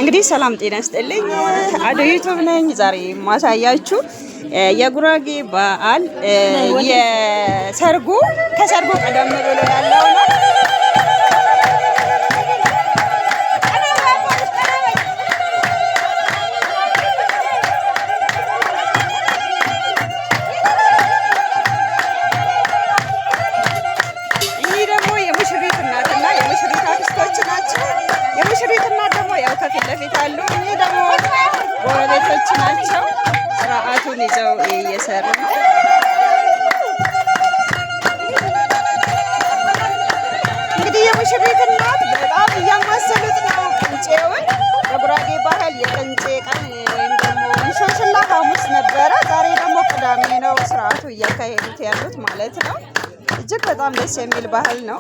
እንግዲህ ሰላም ጤና ይስጥልኝ። አዶ ዩቱብ ነኝ። ዛሬ ማሳያችሁ የጉራጌ በዓል የሰርጉ ከሰርጉ ቀደም ብሎ ያለው ነው። እኚህ ደግሞ የሙሽሪት እናትና የሙሽሪት አክስቶች ናቸው። የሙሽሪት እናት ደግሞ ያው ከፊት ለፊት አሉ። እኚህ ደግሞ ጎረቤቶች ናቸው። ስርዓቱን ይዘው እየሰሩ ነው። እንግዲህ የሙሽሪት እናት በጣም እያማሰሉት ነው ቅንጬውን። በጉራጌ ባህል የቅንጬ ቀን ወይም ደግሞ እንሾሽላ ሐሙስ ነበረ። ዛሬ ደግሞ ቅዳሜ ነው ስርዓቱ እያካሄዱት ያሉት ማለት ነው። እጅግ በጣም ደስ የሚል ባህል ነው።